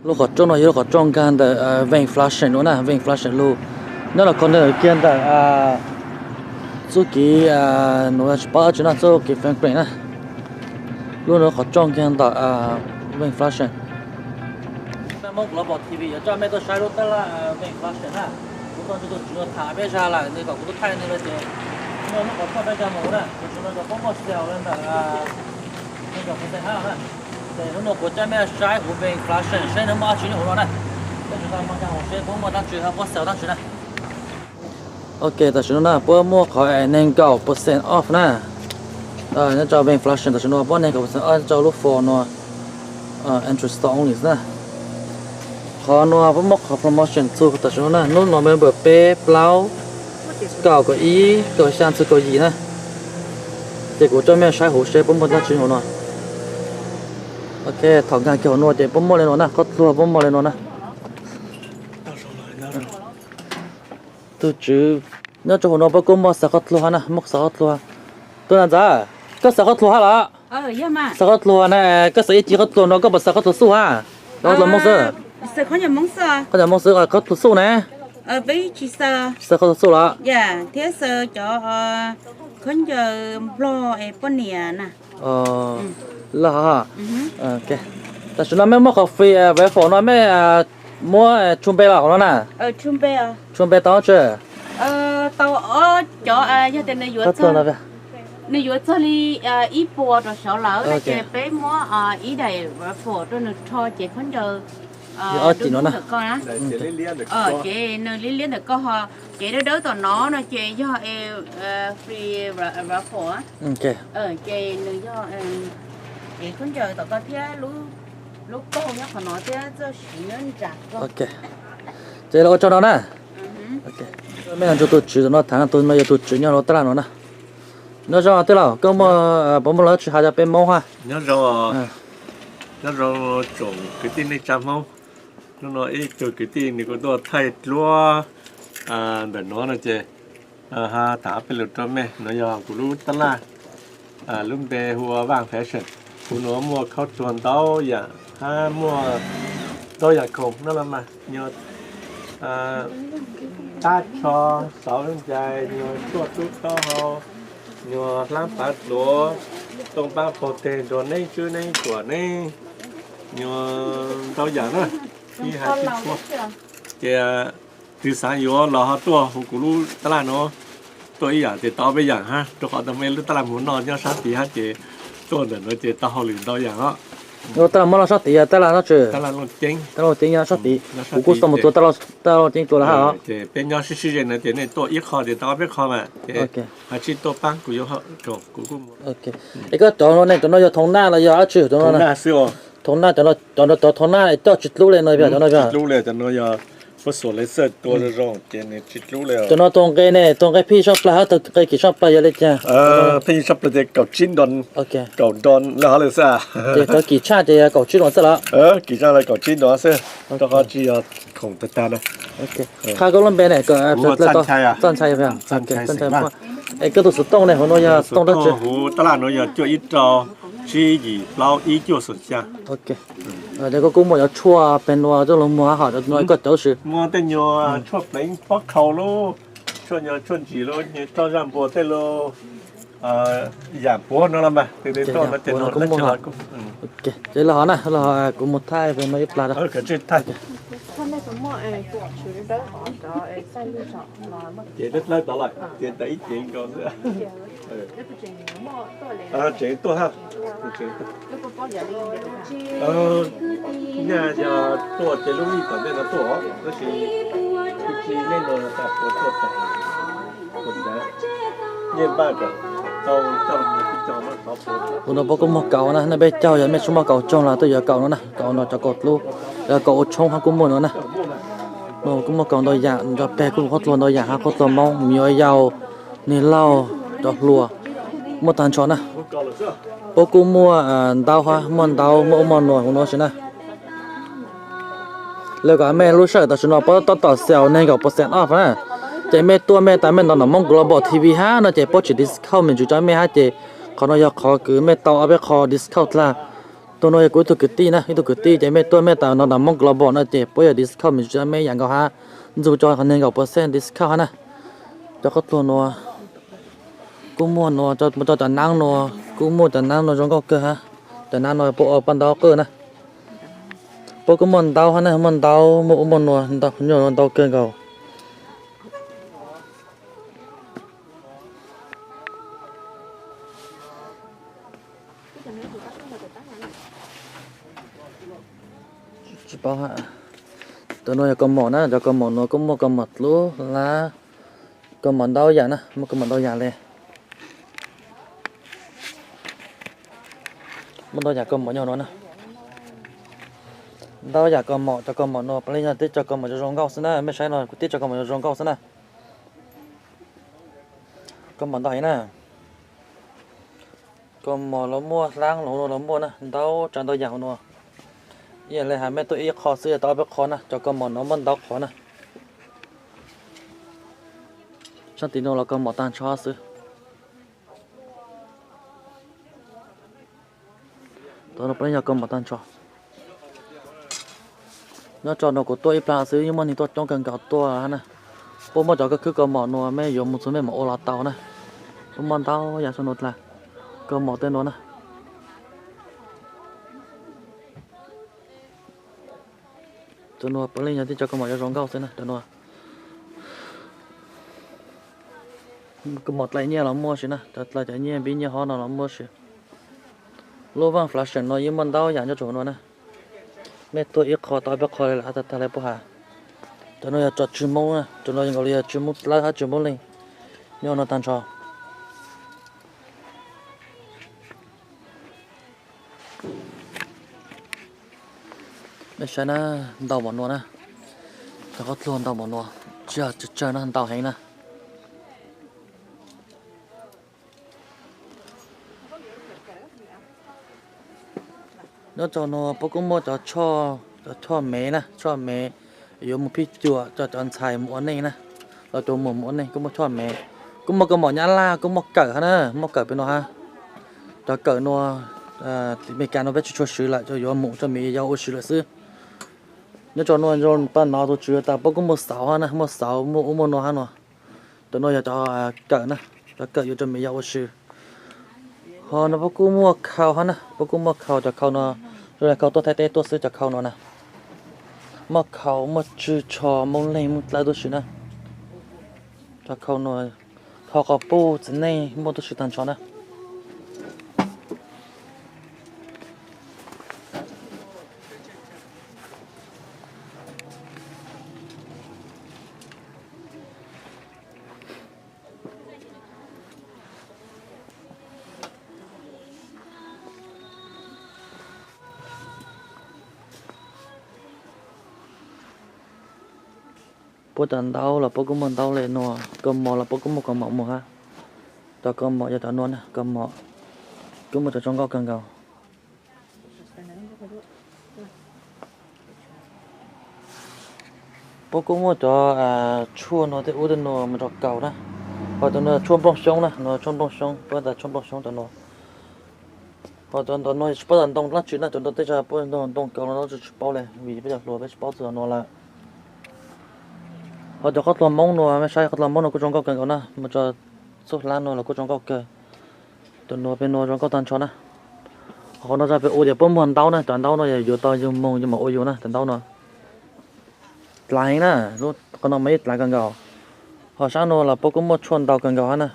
Lub qhov rooj no yog lub qhov rooj nkag ntawm Veng Flushing no na, Veng Flushing lug. Nyob los kho ntawm kiag ntawm txuj kev, nws tsis paub dab tsi no, txuj kev fingerprint na. Lub no qhov rooj nkag ntawm Veng Flushing. Meb Hmoob Global T V yuav coj mej tuaj saib lub tab laj Veng Flushing na. Kuv tuaj nrug tus tswv no tham peb zag lawm, nws kom kuv tuaj thaij nws lawm ces, no muab qhov rooj peb coj mus na, tus tswv no kom puab muaj sale ntawm nees nkaum percent off na. Ces hnub no kuv coj mej saib huv Veng Flushing seb nws muaj dab tsi nyob huv no na. Peb tsum tau maj coj mus seb puab muaj dab tsi ho puab sale dab tsi na. Ok, tam sim no na puab muaj qhov nees nkaum percent off na. Nyob rau Veng Flushing tam sim no puab nees nkaum percent off nyob rau lub floor no, entry staff only na. Qhov no puab muaj qhov promotion txug tam sim no na, hnub November peb, plaub, kaum, kaum ib, kaum xya txug kaum yim na. Ces kuv coj mej saib huv seb puab muaj dab tsi huv no. Ok, thaum nkag kiag huv no ces puab muaj li no na, qhov dluag puab muaj li no na. Tus tswv nyob rau huv no puab kuj muaj xaws qhov dluag na, muaj xaws qhov dluag. Tub Nas Ntxawm, koj xaws qhov dluag hab los? Xaws qhov dluag na, koj xaws ib ci qhov dluag no koj puas xaws qhov dluag xuj hab? Los qhov dluag Moob xwb. Qhov dluag Moob xwb, qhov dluag xuj na. Xaws qhov dluag xuj los? Thiab xaws cov khaub ncaws Nplog es poj niam na. Lawm hos. Tam sim no mej muab qhov free raffle no mej muab tshu npe los qhov no na? Tshu npe tau tsi? Tau ob cov, yog tias nws yuav txog li ib puas rau saud lawm no ces peb muab ib daim raffle rau nws rho cev khaub ncaws ntawm koj na. Ces nws liab liab ntawm koj ho cev dawb dawb tom no no ces yog free raffle. Ces nws yog cev khaub ncaws tom koj thiab lub paug nyob qhov no thiab txoj siv nyob nram koj. Ces los ua tsaug no na. Mej nrug tus tswv no thaam, tus no yog tus tswv nyob rau tab laj no na. Nyob zoo tij laug, koj muaj, puas muaj lus dab tsi has rau peb Moob hab? Nyob zoo, nyob zoo tsoom kwv tij neej tsa Hmoob. Hnub no ib tug kwv tij nws kuj tuaj thaij duab ntawm no no ces ho tham ob peb lus rau mej. No yog kuv lub tab laj, lub npe hu ua Vaj Fashion. Kuv nuav muaj khaub dluag ntau yaam hab muaj ntau yaam khoom no los mas, nyuag tab tsho, xauv ncais, nyuag tshuaj tub taub hau, nyuag hlab pav dluav, tooj pab paug teg nrug neeb tswb neeb tuam neeb, nyuag ntau yaam na, ib hais tsis txhua. Ces twg xaav yuav los ho tuaj huv kuv lub tab laj nuav, tuaj ib yaam ces tau ob peb yaam hab, rau qhov tau mej lub tab laj moog noj nyob sab tid hab ces tuaj ntawm nuav ces tau hauj lwm ntau yaam os. Tab laj moog noj sab tid yog tab laj dlaab tsi? Tab laj Looj Ceeb nyob sab tid. Kuv kuj tau moog tua tab laj Looj Ceeb dlua lawm hab os. Ces peb nyob sib sib ze nuav ces nej tuaj ib qho ces tau ob peb qho mas ces hais tsis tuaj paab kuv yuav, kuv kuj. Es koj cov no ne, cov no yog thoo naj los yog dlaab tsi? Thoo naj xwb. Thoo naj, cov no cov thoo naj coj tsis dlub le no, cov no yog, cov no yog puab xuas laser tua zoo zoo ces nws tsis dlub le. Cov no tua nqe ne, tua nqe phij sab plawg hab tua nqe kim sab plawg yog le caag? Phij sab plawg ces kaum tsib nroo, kaum nroo le hov le xwb. Ces cov kim tshaj ces yog kaum tsib nroo xwb los? Kim tshaj le kaum tsib nroo xwb, rau qhov tsis yog khoom tag tag na. Qha koj lub npe ne. Txaj Ntxhais. Es koj tus xuv tooj ne, huv nuav yog tooj dlaab tsi? Huv tab laj nuav yog cuaj ib rau tsib yim plaub ib cuaj xoom xyaa. Ces koj kuj muaj cov tshuaj peg nuav coj lug muag hab hom, cov nuav koj cov lub si. Muaj tej nyuag tshuaj pleev pob khau lub, tshuaj nyuag tshuaj ntsim lub, roj zaj npua tej lub, yaam puav no los mas. Ces los hov na, los kuv mus thaij peg nuav ib plag rau. Ces dawb dawb tod lawm, ces ntawm ib cev nkaus xwb. Tseem tuaj hab. Nyaj yog tuaj ces lub ib tom ntej no tuaj, tab sis kuv tsis nej no tas puas tuaj tas. Nyaj npaj kom tau coj mus tib co no xov puas. Huv no puab kuj muag kaus na, nej peb caug yog mej tsis muaj kaus tsoog los tuaj yuav kaus no na, kaus no cov kaus dlub, cov kaus ua tshoob hab kuj muaj no na. No kuj muaj kaus ntau yaam, cov peg kuj qhob dluag ntau yaam hab, qhob dluag Moob, me nyuam yaus, neeg laug, cov hluas, muaj tag nrho na. Puab kuj muaj ntaub hab, muaj ntaub, muaj ub muaj no huv no si na. Lawv kom mej lub sij hawm tam sim no puab tab tom sale nees nkaum percent off na. Ces mej tuaj mej tas mej ntaus ntaus Moob Global T V hab no ces puab tseem discount me ntsis rau mej hab ces qhov no yog qhov kws mej tau ob peb qho discount dlawg. Tus no yog kuv ib tug kwv tij na, ib tug kwv tij ces mej tuaj mej tau no tas Hmoob Global no ces puab yuav discount me ntsis mej yam nkaus hab, ntxug tso nees nkaum percent discount hab na. Cov qhob tluag nuav kuj muaj nuav, tso cov naab nuav kuj muaj, cov naab nuav zoo nkauj kawg hab. Cov naab nuav puab ua paj ntaub qwj na. Puab kuj muaj ntaub hab na, muaj ntaub muaj ub muaj nuav, nyuaj ntau kawg nkaus. Tsis paub hab. Cov nuav yog kaus mom na, cov kaus mom nuav kuj muaj kaus mom dlub hlab, kaus mom ntau yam na, muaj kaus mom ntau yam le. Muaj ntau yam kaus mom nyob nuav na. Ntau yam kaus mom, cov kaus mom nuav puav leej yog tib cov kaus mom zoo zoo nkauj xwb na, mej saib no kuv tib cov kaus mom zoo zoo nkauj xwb na. Kaus mom ntau heev na. Kaus mom los muaj, hlab los muaj na, ntau tsav ntau yam hauv nuav. Ib yam le has mej tuaj ib qho xwb tau ob peb qho na, cov kaus mom nuav muaj ntau qhov na. Sab tim nuav los kaus mom tag nrho xwb. Tau no puav leej yog kaus mom tag nrho. Nyob rau no kuv tuaj ib plag xwb yeej muaj neeg tuaj coob kawg nkaus tuaj hab na. Puab muab cov kab khwb kaus mom nuav mej yuav mus txug mej mam ua los tau na. Puab muaj ntau yam sab nuav dlawg, kaus mom tej nuav na. Cov nuav puav leej yog tib cov kaus mom yuav zoo nkauj xwb na, cov nuav. Kaus mom dlais nyiaj los muaj sis na, cov dlais cov nyiaj npib nyiaj hob no los muaj sis. Lub vaaj fashion no yeej muaj ntau yam nyob rau hauv nuav na. Mej tuaj ib qho tau peb qho le lawm tag tag le puab has. Cov nuav yog tso tswv Hmoob na, cov nuav nkaus li yog tswv Hmoob dlawb hab tswv Hmoob leej nyob no tag nrho. Mej saib na, ntau npaum nuav na, cov qhob tluag ntau npaum nuav, tsis yog tsawg tsawg na, ntau heev na. Nyob rau nuav puab kuj muaj cov, cov choj mev na, choj mev yuav mus phij cuam rau cov ntxhais mus ua neej na, los cov muam mus ua neej kuj muaj choj mev. Kuj muaj kaus mom Nyab Laj kuj muaj kawm hab na, muaj kawm pem nuav hab. Cov kawm nuav, tim Amelikas nuav peb tsis tshua swv lawm, tsuas yuav mus rau Melikas ua si lawm xwb. Nyob rau nuav paj nov tus tswv tas puab kuj muaj xauv hab na, muaj xauv muaj ub muaj nuav hab nuav. Cov nuav yog cov kawm na, cov kawm yuav rau Melikas ua si. Ho no puab kuj muaj khau hab na, puab kuj muaj khau, cov khau no zoo li khau tuaj Thaib teb tuaj xwb cov khau no na. Muaj khau muaj tswj tsho Moob Leeg Moob Dlawb tuaj si na. Cov khau no, khau quas puj txiv neej muaj tuaj si tag nrho na. Puab cov ntaub los puab kuj muaj ntaub le nuav, kaus mom los puab kuj muaj kaus mom muag hab. Cov kaus mom yog cov nuav na, kaus mom kuj muaj cov zoo nkauj kawg nkaus. Puab kuj muaj cov tshuaj nuav tej ub tej nuav mus rau kaus na. Ho cov nuav tshuaj nplooj xyoob na, nuav tshuaj nplooj xyoob, puab tas tshuaj nplooj xyoob cov nuav. Ho cov ntawm no tsis paub tas ntoo dlaab tsi na, cov ntoo tej zag puab ntoo kaus no tsis paub le, vim peb cov hluas peb tsis paub txog no lawm. Ho cov qhob tluag Moob nuav, mej saib qhob tluag Moob nuav kuj zoo nkauj kawg nkaus na, mus rau txuj hlab nuav los kuj zoo nkauj kawg. Cov nuav pem nuav zoo nkauj tag nrho na. Qhov no tas pem ua tias puab muag ntaub na, cov ntaub no yog yuav tau yug moog yug mam ua yug na, cov ntaub no dlaav heev na, qhov no mas yeej dlaav kawg nkaus. Ho sab nuav los puab kuj muaj tshuaj ntau kawg nkaus hab na.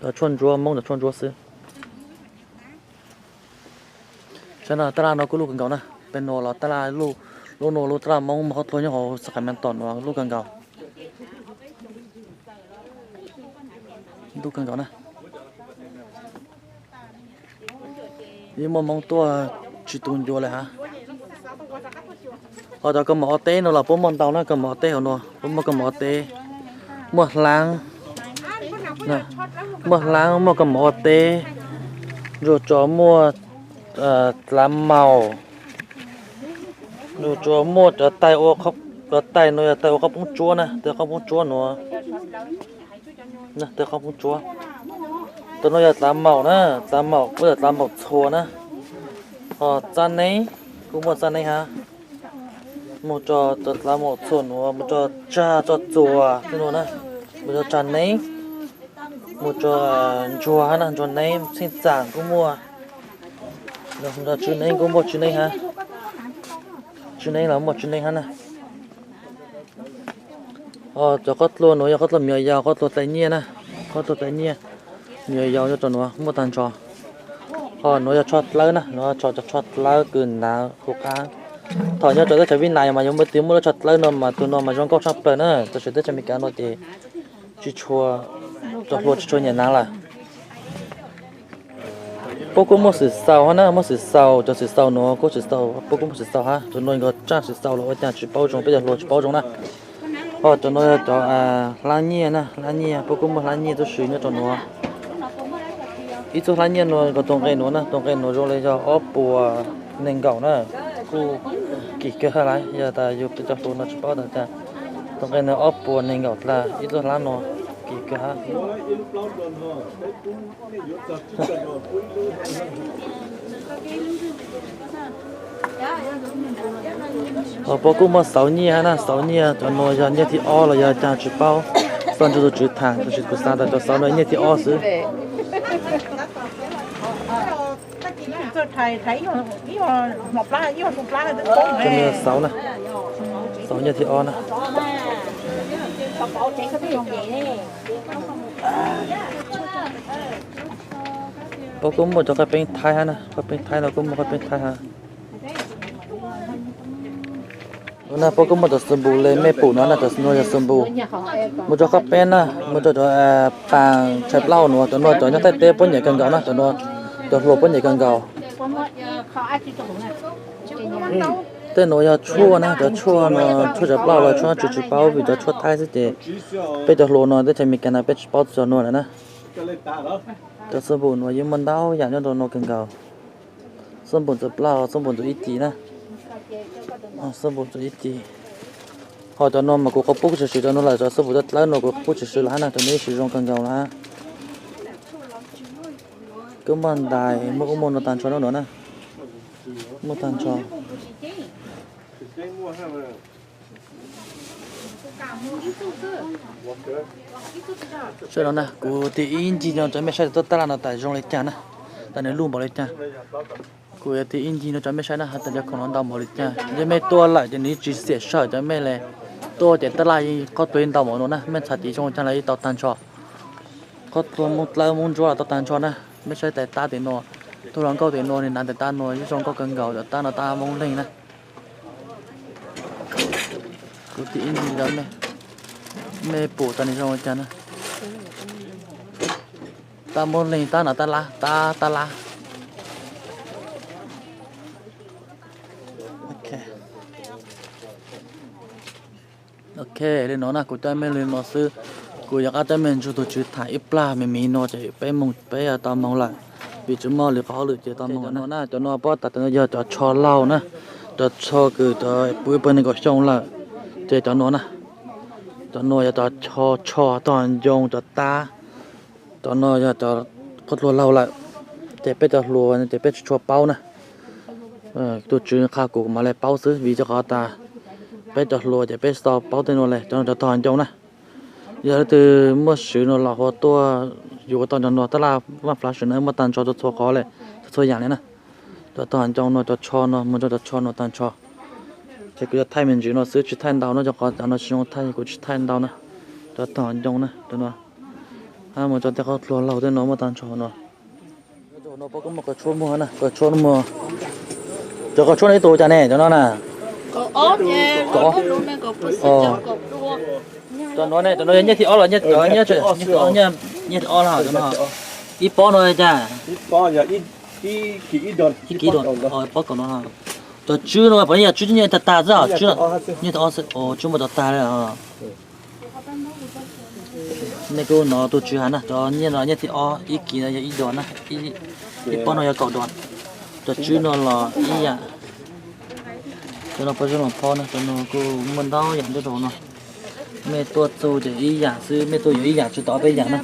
Cov tshuaj ntsuab Moob, cov tshuaj ntsuab xwb. Sab no taj laj no kuj luj kawg nkaus na, pem nuav los taj laj, lub nuav lub taj laj Moob muaj qhob tluag nyob hauv Sacramento nuav luj kawg nkaus. Luj kawg nkaus na. Yeej muaj Moob tuaj tsis tu ncua le hab. Ho cov kaus mom ua teb no los puab muaj ntau na, kaus mom ua teb hauv nuav, puab muaj kaus mom ua teb, muaj hlaab, muaj hlaab, muaj kaus mom ua teb, nrug tso muaj dlav maum, nrug tso muaj cov tais ua, cov tais no yog tais ua qaub poob tsuab na, tais qaub poob tsuab nuav, tais qaub poob tsuab. Cov no yog dlav maum na, dlav maum, puab yog dlav maum txhua na. Ho txab neeb, kuj muaj txab neeb hab. Mus tso, txav mus txhua nuav, mus tso tsag tso txuas tej nuav na, mus tso tsag neeb, mus tso ntsuag hab na, ntsuag neeb, txheej txam kuj muaj, tswb neeb kuj muaj, tswb neeb hab, tswb neeb los muaj tswb neeb hab na. Ho cov qhob tluas nuav yog qhob tluas me nyuam yaus, qhob tluas tais nyiaj na, qhob tluas tais nyiaj, me nyuam yaus nyob rau nuav muaj tag nrho. Ho nuav yog tsho dlawb na, nuav tsho, cov tsho dlawb kws hnav huv qab. Thaum nyob rau teb chaws Vib Nais mas yuav muaj, twb muaj lub tsho dlawb no mas tus no mas zoo nkauj tshaj plaws na, tab sis teb chaws Amelikas no ces tsis tshua, cov hluas tsis tshua nyiam hnav lawm. Puab kuj muaj xwm xaus hab na, muaj xwm xaus, cov xwm xaus nuav kuj xwm xaus, puab kuj muaj xwm xaus hab, cov nuav nkawd tsaaj xwm xaus los ua cas tsis paub zoo, peb cov hluas tsis paub zoo na. Ho cov nuav yog cov hlab nyiaj na, hlab nyiaj, puab kuj muaj hlab nyiaj txuj si nyob rau nuav. Ib txuj hlab nyiaj nuav nkawd tus nqe nuav na, tus nqe nuav zoo li yog ob puas nees nkaum na, kuj kim kawg hab lawm, yog tas yug peb cov hluas no tsis paub tas cas. Tus nqe nuav ob puas nees nkaum dlaag ib txuj hlab nuav, kim kawg hab. Ho puab kuj muaj xauv nyiaj hab na, xauv nyiaj, cov nuav yog nyiaj thib ob los yog cas tsis paub, txog ntsib tus tswv tham, tab sis kuv xav tas cov xauv nuav nyiaj thib ob xwb. Cov nuav xauv na, xauv nyiaj thib ob na. Puab kuj muaj cov qaj peeb thaib hab na, qaj peeb thaib no kuj muaj qaj peeb thaib hab. Nuav na puab kuj muaj cov xoo npum le mej pum no na, cov nuav yog xoo npum. Mus rau qaj peeb na, mus rau cov paas tshais plaub nuav, cov nuav cov nyob Thaib teb puab nyiam kawg nkaus na, cov nuav cov hluas puab nyiam kawg nkaus. Tej nuav yog tshuaj na, cov tshuaj no tshuaj tshais plaub los tshuaj tsis paub, vim cov tshuaj thaib xwb ces peb cov hluas no teb chaws Amelikas no peb tsis paub cov nuav lawm na. Cov xoo npum nuav yeej muaj ntau yam nyob rau nuav kawg nkaus. Xoo npum ntxuav plaub, xoo npum ntxuav ib cim na. Xoo npum ntxuav ib cim. Ho cov nuav mas kuv qhuav pub tshwm sim rau nuav lawm, cov xoo npum dlawb dlawb nuav kuv pub tshwm sim lawm hab na, cov nuav ib tsis zoo kawg nkaus lawm hab. Kuj muaj ntais, muaj ub muaj no tag nrho nuav na. Muaj tag nrho. Saib no na, kuv tig ib ncig no rau mej saib cov tab laj no tas zoo li cas na, tas nws luj npaum li cas. Kuv yuav tig ib ncig no rau mej saib na, has tas cov khoom no ntau npaum li cas. Yog mej tuaj lawm ces nws tsis xiam sij hawm rau mej le, tuaj ces tab laj qhob tua ntau npaum no na, mej txhais tiv zoo li cas los yeej tau tag nrho. Qhob tua Moob Dlawb Moob Ntsuab los tau tag nrho na. Mej saib tais tab tim nuav, tug hluas nkauj tim nuav nws hnav tais tab nuav yeej zoo nkauj kawg nkaus, cov tab no tab Moob Leeg na. Kuv tig ib ncig rau mej, mej pum tas nws zoo li cas na. Tab Moob Leeg, tab no tab lab, tab, tab lab. Ok, li no na, kuv coj mej li no xwb. Kuv yuav rov qab coj mej nrug tus tswv tham ib plag me me no ces peb moog, peb tau moog lawm, vim tsis muaj li qhov hauj lwm ces tau moog lawm na. Cov no puab tas, cov no yog cov tsho laug na, cov tsho kws cov puv ib puag nees nkaum xyoo lawm. Ces cov no na, cov no yog cov tsho, tsho tog ncoo, cov tab. Cov no yog cov qhob tlua laug lawm, ces peb cov hluas ces peb tsis tshua paub na. Tus tswv qha kuv mam le paub xwb, vim rau qhov tas peb cov hluas ces peb tsis tau paub tej no le. Cov no cov tog ncoo na, yog leej twg muaj swv no los hu tuaj yuav tau cov no, tab laj Vaj Flav swv no muaj tag nrho txhua txhua qhov le, txhua txhua yam li na. Cov tog ncoo no, cov tsho no, mus rau cov tsho no tag nrho. Ces kuv yuav thaij me ntsis no xwb, tsis thaij ntau no, rau qhov cov no tsis zoo thaij, kuv tsis thaij ntau na. Cov tog ncoo na, cov no, mus rau tej qhob tlua laug tej no muaj tag nrho no. No puab kuj muaj kaus tshuab muag na, kaus tshuab no muag. Cov kaus tshuab no ib tug cas ne, cov no na? Cov no ne, cov no yog nyiaj thib ob los, nyiaj thib ob, nyiaj thib ob los cov no. Ib pob no cas? Ib kiv, pob kaum no. Cov tswb no puas yog tswb nyiaj tag tag xwb, tswb nyiaj thib ob xwb, tswb muaj tag tag li. Nej kuj nov tus tswv has na, cov nyiaj no nyiaj thib ob, ib kiv no yog ib dos na, ib pob no yog kaum dos. Cov tswb no los ib yam. Cov no puab zoo los phob na, cov no kuj muaj ntau yam nyob rau no. Mej tuaj txug ces ib yam xwb, mej tuaj yuav ib yam tsis tau peb yam na.